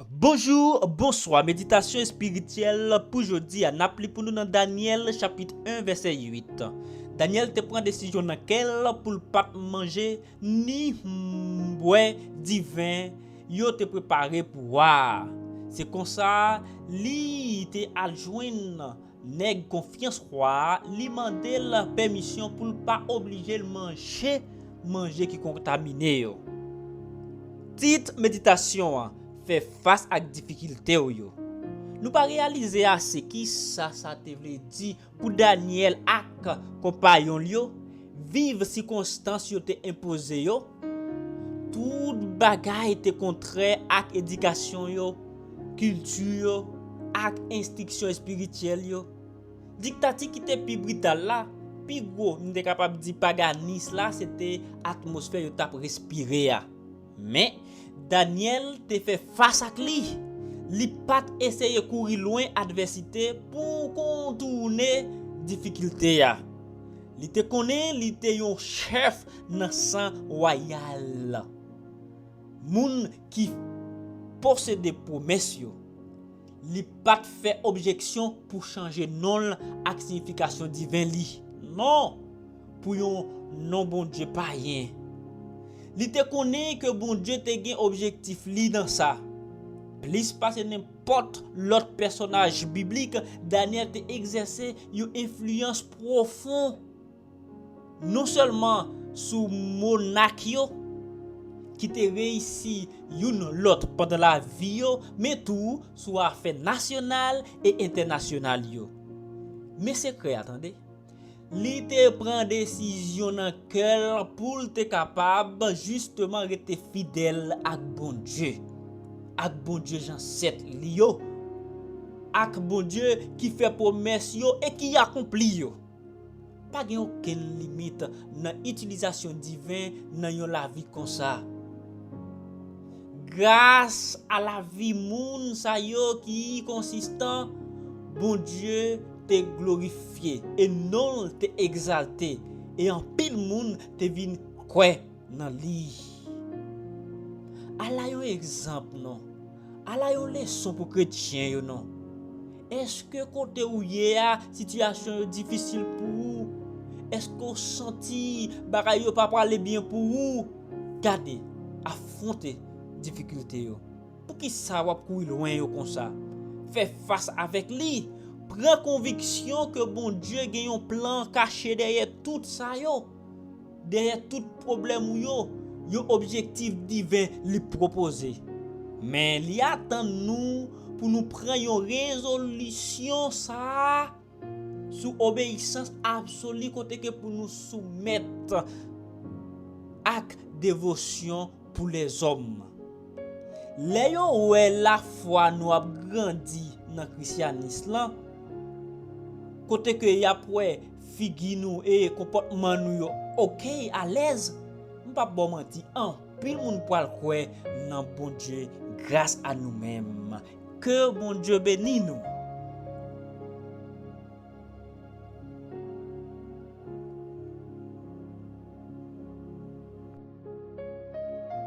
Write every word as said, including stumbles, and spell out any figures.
Bonjou, bonswa. Meditasyon espirityèl pou jodi a, n ap li pou nou nan Danyèl chapit en vèsè uit. Danyèl te pran desizyon nan kè l pou l pa t manje ni bwè diven yo te prepare pou wa a. Se konsa, li te al jwenn nèg konfyans wa a, li mande l pèmisyon pou l pa oblije l manje manje ki kontamine yo. Tit meditasyon an: Fè fas ak difikilte w yo. Nou pa reyalize ase kisa sa te vle di pou Danyèl ak konpayon l yo viv sikonstans yo te enpoze yo. Tout bagay te kontrè ak edikasyon yo, kilti yo, ak enstriksyon espirityèl yo. Diktati ki te pi brital la, pi gwo, m te kapab di paganis la, se te atmosfè yo t ap respire a. Men, Danyèl te fè fas ak li. Li pa t eseye kouri lwen advèsite pou kontounen difikilte a. Li te konnen li te yon chèf nan san wayal, moun ki posede pwomès yo. Li pa t fè objeksyon pou chanje non l ak siyifikasyon diven li. Non! Pou yon non Bondye payen. Li te konnen ke Bondye te gen objektif li nan sa. Plis pase nenpòt lòt pèsonaj biblik, Danyèl te egzèse yon enfliyans pwofon, non sèlman sou monak yo ki te reyisi youn lòt pandan lavi yo, men tou sou afè nasyonal e entènasyonal yo. Men sekrè a, tande. Li te pran desizyon nan kè l pou l te kapab jisteman rete fidèl ak Bondye, ak Bondye zansèt li yo, ak Bondye ki fè pwomès yo e ki akonpli yo. Pa gen okenn limit nan itilizasyon diven nan yon lavi konsa. Gras a lavi moun sa yo ki konsistan, Bondye te glorifye e non l te egzalte, e anpil moun te vin kwè nan li. Ala yon egzanp, non! Ala yon leson pou kretyen yo, non! Èske kote ou ye a, sitiyasyon yo difisil pou ou? Èske w santi bagay yo pa prale byen pou ou? Gade, afwonte difikilte yo. Poukisa w ap kouri lwen yo konsa? Fè fas avèk li. Pran konviksyon ke Bondye gen yon plan kache dèyè tout sa yo. Dèyè tout pwoblèm ou yo, yon objektif diven li pwopoze. Men li atann nou pou nou pran yon rezolisyon sa a sou obeyisans absoli, kote ke pou nou soumèt ak devosyon pou lèzòm. Lè yo wè lafwa nou ap grandi nan krisyanis lan, kote ke y ap wè figi nou e konpòtman nou yo oke, alèz, m p ap ba w manti, anpil moun pral kwè nan Bondye gras a nou menm. Ke Bondye beni nou.